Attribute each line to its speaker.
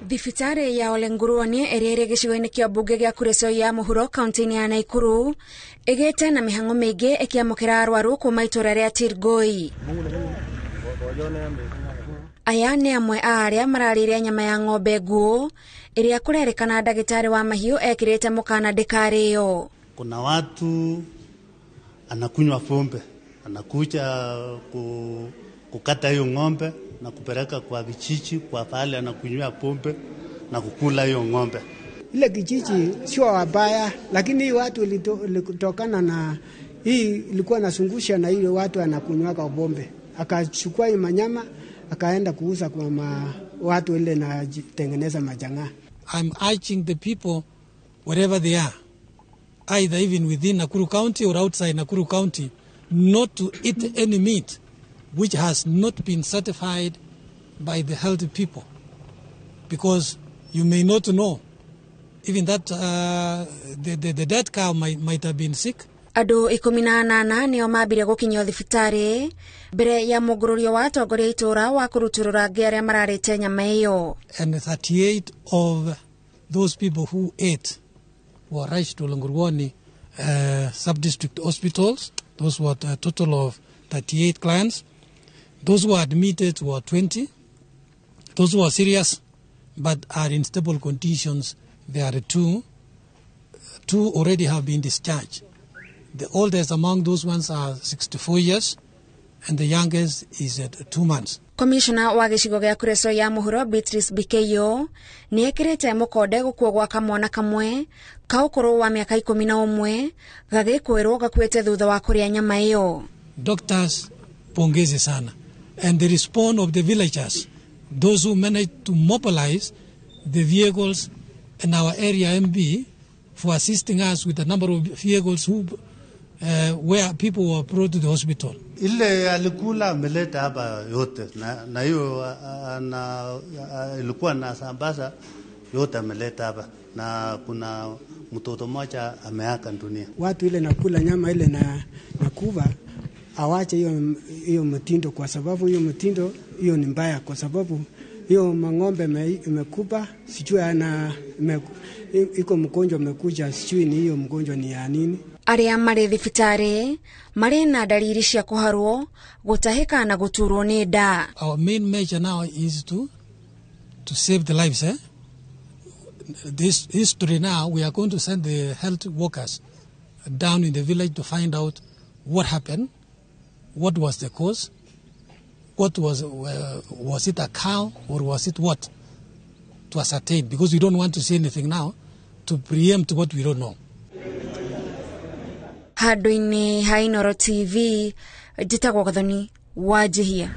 Speaker 1: Thibitarĩ ya Olenguruone ĩrĩa ĩrĩ gĩcigo-inĩ kĩa mbunge gĩa Kuresoi ya mũhuro kaunti-inĩ ya Nakuru ĩgĩte na mĩhang'o mĩingĩ ĩkĩamũkĩra arwaru kuma itũra rĩa Tirgoi. Aya nĩ amwe a arĩa mararĩire nyama ya ng'ombe nguũ ĩrĩa kũrerĩkana ndagĩtarĩ wa mahiũ ekĩrĩte mũkana ndĩkarĩo.
Speaker 2: Kuna watu anakunywa pombe, anakuja kukata hiyo ng'ombe na kupeleka kwa kijiji kwa pale anakunywa pombe na kukula hiyo ng'ombe.
Speaker 3: Ile kijiji sio wabaya, lakini hii watu ilitokana na hii ilikuwa nasungusha na ile watu anakunywa pombe, akachukua hii manyama akaenda kuuza kwa watu ile na tengeneza majanga.
Speaker 4: I'm urging the people wherever they are, either even within Nakuru County or outside Nakuru County, not to eat any meat which has not been certified by the health people, because you may not know even that the dead cow might have been sick.
Speaker 1: Andũ 18 nĩo mambire gũkinyio thibitarĩ mbere ya mũngũrũrio wa atongoria itũra wa kũrutũrũra ngĩ arĩa mararĩte nyama ĩyo.
Speaker 4: And 38 of those people who ate were rushed to Olenguruone sub-district hospitals. Those were a total of 38 clients. Those who were admitted were 20. Those who are serious but are in stable conditions, there are two. Two already have been discharged. The oldest among those ones are 64 years, and the youngest is at 2 months.
Speaker 1: Commissioner wa gĩcigo gĩa Kuresoi ya mũhuro Beatrice Bikeyo nĩ ekĩrĩte mũkonde gũkua gwa kamwana kamwe ka ũkũrũ wa mĩaka 11 gagĩkwĩrwo gakuĩte thutha wa kũrĩa nyama ĩyo.
Speaker 4: Doctors, pongezi sana, and the response of the villagers, those who managed to mobilize the vehicles in our area MB for assisting us with the number of vehicles who where people were brought to the hospital.
Speaker 2: Ile alikula ameleta hapa yote na hiyo na ilikuwa na sambaza yote ameleta hapa, na kuna mtoto mmoja ameaga dunia.
Speaker 3: Watu ile nakula nyama ile na nakuva awache hiyo mtindo, kwa sababu hiyo mtindo hiyo ni mbaya, kwa sababu hiyo mang'ombe imekuba, sijui ana iko mgonjwa amekuja, sijui ni hiyo mgonjwa ni ya nini.
Speaker 1: Arĩa marĩ thibitarĩ marĩ na dalili cia kũharwo, gũtahĩka na gũturwo nĩ nda.
Speaker 4: Our main measure now is to save the lives. This history now, we are going to send the health workers down in the village to find out what happened, what was the cause, what was it a cow or was it what, to ascertain, because we don't want to say anything now to preempt what we don't know.
Speaker 1: Handũ-inĩ ha Inooro TV, njĩtagwo Gathoni Wanjihia.